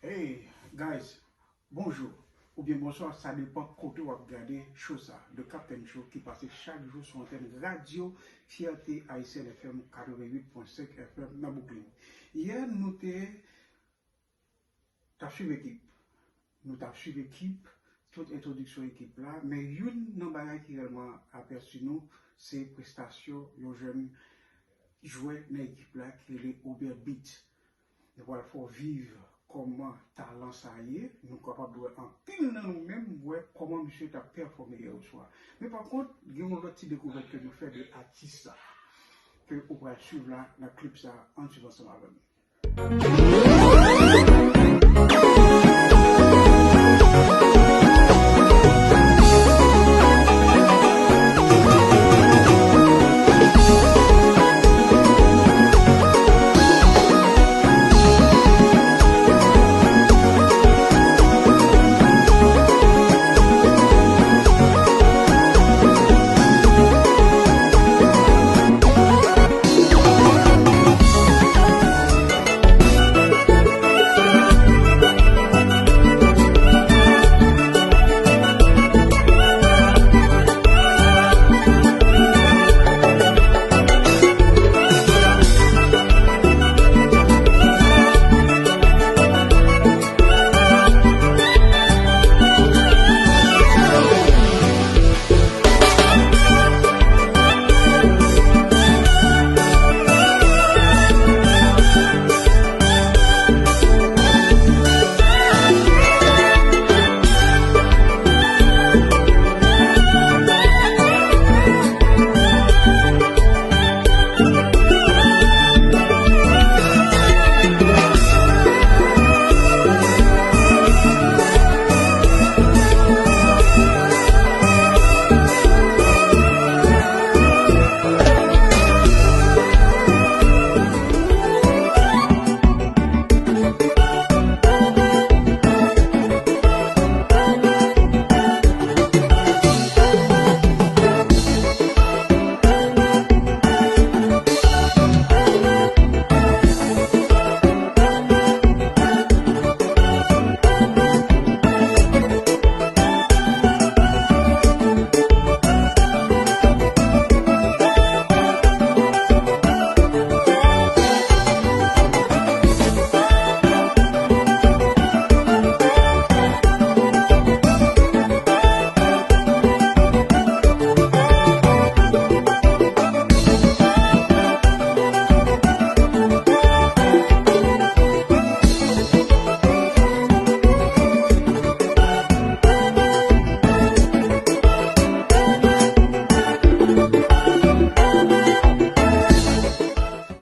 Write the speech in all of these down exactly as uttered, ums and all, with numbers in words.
Hey, guys, bonjou oubyen bonswa, sa depann kote w ap gade show sa, The Captain Show, ki pase chak jou sou antèn radyo Fierté Haïtienne F M katreventuit pwen senk F M nan Brooklyn. Yè, nou te t ap swiv ekip. Nou t ap swiv ekip, tout entwodiksyon ekip la, men youn nan bagay ki rèlman apèsi nou, se prestasyon yon jèn jwè nan ekip la ki rele Obert Beat. Yo pral fè w viv kòman talan sa ye. Nou kapab wè anpil nan nou menm wè kòman misye t ap pèfòme yè oswa. Men pa kont, gen yon lòt ti dekouvèt ke nou fè de atis sa, ke ou pral swiv la nan klip sa. Ann swiv ansanm avè m.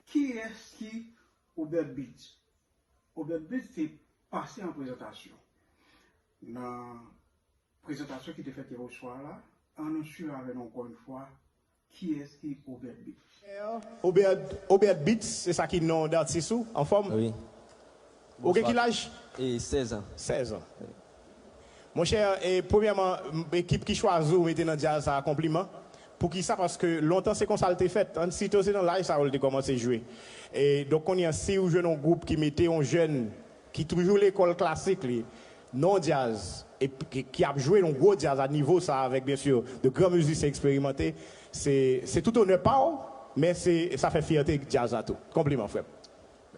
Kiyès ki Obert Beat? Obert Beat te pase an prezantasyon. Nan prezantasyon ki te fèt yè oswa la, ann nou swiv avè nou ankò yon fwa kiyès ki Obert Beat. Obert, Obert Beat, se sa ki non datis ou? Anfòm? Wi. Ou gen ki laj? E, sèz an. Sèz an. Monchè, e, premyèman, m, ekip ki chwazi w mete nan djaz sa a, konpliman. Poukisa? Paske lontan se konsa l te fèt. Ann site w, se nan laj sa yo l te kòmanse jwe. E, donk, kounye a, si w jwenn yon gwoup ki mete yon jèn ki toujou lekòl klasik li, nan djaz, e ki, ki ap jwe yon gwo djaz a nivo sa, avèk, byen si, de gran mizisyen eksperimante, se, se tout onè pa w, men se, sa fè fyète djaz la tou. Konpliman, frè m.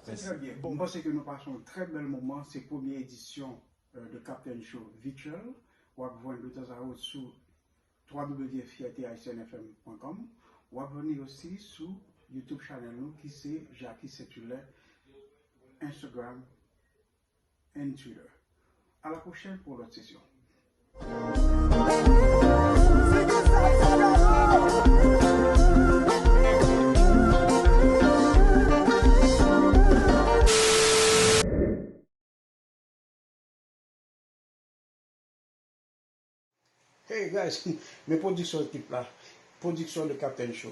Se trè byen. M panse ke nou pase yon trè bèl moman. Se premye edisyon, euh, de Captain Show Virtual. W ap jwenn de tanzantan sou w w w fyète haïtienne f m pwen kòm. W ap jwenn li osi sou YouTube channel nou ki se Jackie Saint-Hilaire, Instagram and Twitter. À la prochaine pour l'autre session. Hey guys, men pwodiksyon ekip la. Pwodiksyon de Captain Show.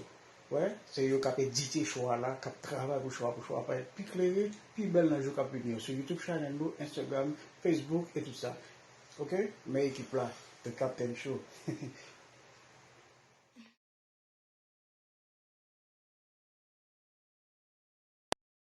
Wè, se yo k ap edite show a la, k ap travay pou show a, pou show a parèt pi klere, pi bèl nan jou k ap vini yo. Sou YouTube channel nou, Instagram, Facebook e tout sa. Ok? Men ekip la, The Captain Show.